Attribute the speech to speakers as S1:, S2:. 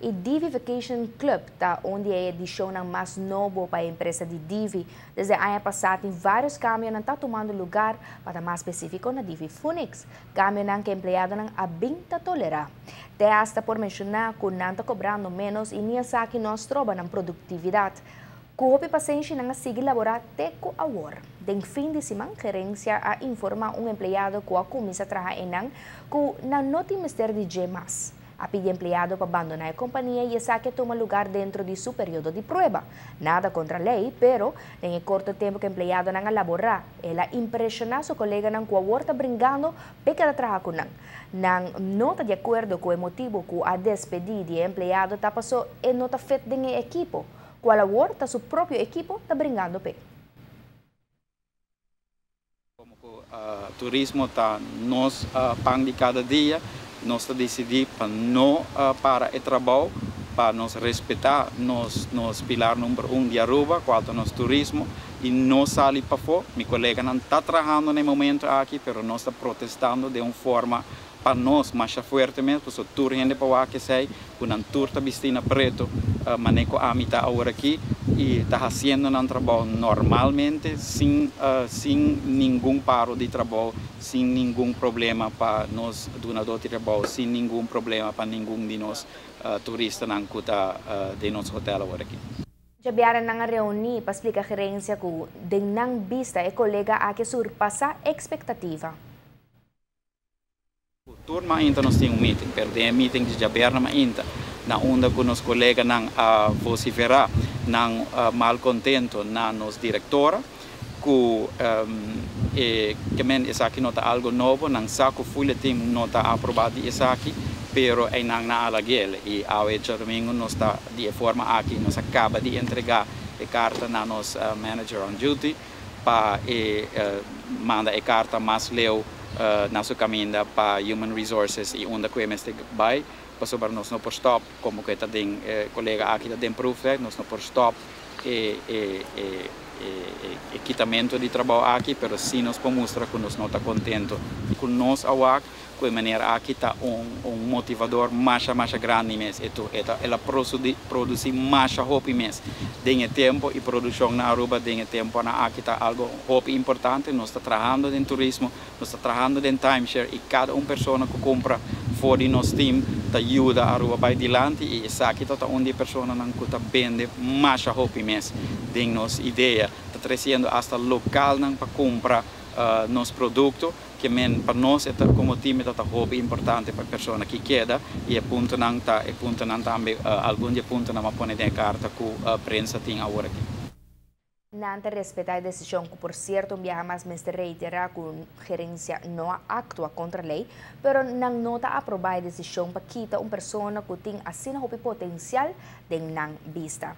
S1: E Divi Vacation Club ta un di e edicionnan mas nobo pa e empresa di Divi. Desde aña pasa tin varios cambionan ta tumando luga, pa mas specifico na Divi Phoenix. Cambionan cu empleadonan a bin ta tolera. Te hasta por menciona cu nan ta cobrando menos y ni esaki no a stroba nan productividad. Cu hopi pasenshi nan a sigui labora te cu awor. Den fin di siman, gerencia a informa un empleado cu a cuminsa traha eynan cu nan no tin mester di dje mas. A pidi empleado pa bandona e compania y esaki a tuma luga denter di su periodo di prueba. Nada contra ley, pero den corto tempo cu empleadonan a labora, el a impresiona su coleganan cu awor ta bringando pa keda traha cu nan. Nan no ta di acuerdo cu e motibo cu a despedi e empleado ta paso e no ta fit den e ekipo, cual awor ta su propio ekipo ta bringando p'e.
S2: Como turismo ta nos pan di cada dia, nos a dicidi pa no para e trabou, pa nos respeta nos pilar number 1 di Aruba, cual ta nos turismo, y no sali pafo. Mi coleganan ta trahando na e momento aki, pero nos ta protestando di un forma pa nos mas fuerte mes, pasobra tur hende pa wak esey, cu nan tur ta bisti na preto, manera cu ami ta awor aki, y ta haciendo nan trabou normalmente, sin ningun paro di trabou, sin ningun problema pa nos dunado di trabou, sin ningun problema pa ningun di nos turistanan cu ta den nos hotel awor aki.
S1: Diabierna nan a reuni pa splica gerencia cu den nan bista e colega aki a surpasa expectativa.
S2: Tur mainta nos tin un meeting, pero den meeting di diabierna mainta, na unda cu nos coleganan a vocifera nan malcontento na nos directora, cu kiermen esaki no ta algo nobo, nan sa cu full team no ta aproba di esaki, pero nan a lag'e y awe diadomingo nos ta di forma aki, nos a caba di entrega e carta na nos manager on duty pa manda e carta mas leu na su caminda pa Human Resources y unda cu mester bay, pasobra nos no por stop, como cu ta den colega aki ta den proefwerk, nos no por stop e kitamento di trabou aki, pero si nos por mustra cu nos no ta contento. Cu nos a wak, cu e manera aki ta un motivador mas mas grandi mes, el a produci mas hopi mes. Den tempo y produccion na Aruba, den tempo na aki ta algo hopi importante. Nos ta trahando den turismo, nos ta trahando den timeshare y cada un persona cu cumpra for di nos team ta yuda Aruba bay dilanti y esaki ta un di personanan cu ta bende mas hopi mes den nos idea. Ta treciendo hasta localnan pa cumpra nos producto, kiermen pa nos ta como team ta hopi importante pa persona cu keda y e puntonan ta e puntonan tambe, algun di puntonan m'a pone den carta cu prensa tin awor aki.
S1: Nan ta respeta e decision cu, por cierto, un biaha mas mester reitera cu gerencia no a actua contra ley, pero nan no ta aproba e decision pa kita un persona cu tin asina hopi potencial den nan bista.